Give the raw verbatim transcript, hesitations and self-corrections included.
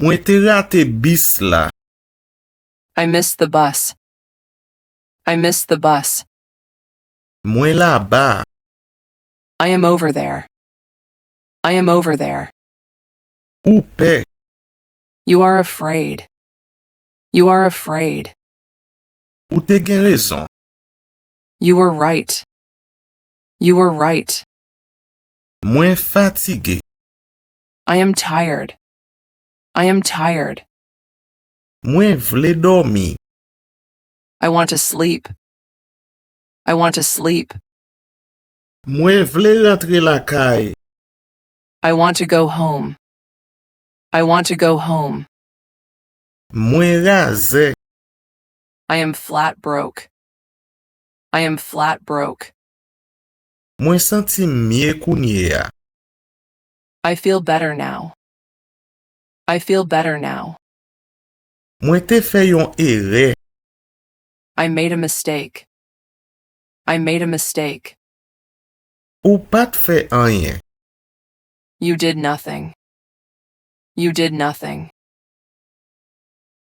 Mwen te rate bis la. I missed the bus. I missed the bus. Mwen laba. I am over there. I am over there. Ou pè. You are afraid. You are afraid. Ou te gen rezon. You were right. You were right. Mwen fatige. I am tired. I am tired. Mwen vle dòmi. I want to sleep. I want to sleep. Mwen vle rantre lakay. I want to go home. I want to go home. Mwen razè. I am flat broke. I am flat broke. Mwen santi m mye kounye a. I feel better now. I feel better now. Mwen te fè yon erè. I made a mistake. I made a mistake. Ou pa t fè anyen. You did nothing. You did nothing.